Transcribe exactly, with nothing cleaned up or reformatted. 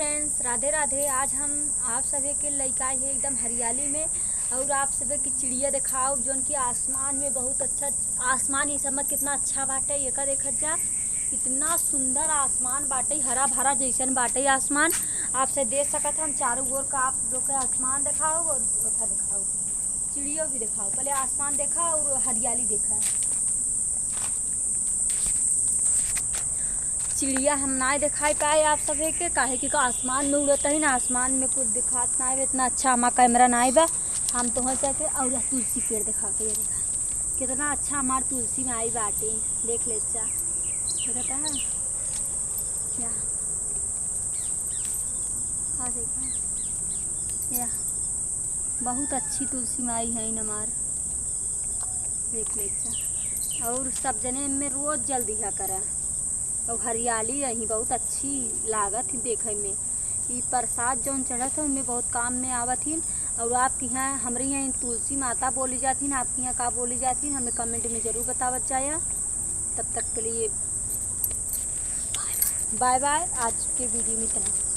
फ्रेंड्स, राधे राधे। आज हम आप सभे के लइका है एकदम हरियाली में, और आप सभे की चिड़िया देखाओ, जौन कि आसमान में बहुत अच्छा, आसमान ये सब में कितना अच्छा बाटे, एका देखत जा, इतना सुंदर आसमान बाटे, हरा भरा जैसन बाटे आसमान। आप से देख सकत हैं हम चारों ओर का, आप लोग के आसमान देखाओ और ओका देखाओ, चिड़िया भी देखाओ। पहले आसमान देखा और हरियाली देखा। चिड़िया हम ना दिखाई पाए आप सभे के, काहे कि आसमान में उड़त ही ना, आसमान में कुछ दिखात ना है, इतना अच्छा हमार कैमरा ना बा। हम तो हो जाके और तुलसी पेड़ दिखाते, ये देखा कितना अच्छा हमार तुलसी माई बाटे, देख ले चा, देखता है क्या? हाँ देखा या, बहुत अच्छी तुलसी माई है हमार, देख ले चा। और सब जने में रोज जल दिया करा, और हरियाली रही, बहुत अच्छी लागत ही देखे में। ई प्रसाद जौन चढ़त है, उनमें बहुत काम में आवत ही। और आपके यहाँ, हमरे यहाँ तुलसी माता बोली जाती है, आपके यहाँ का बोली जाती है, हमें कमेंट में जरूर बतावत जाया। तब तक के लिए बाय बाय। आज के वीडियो में इतना।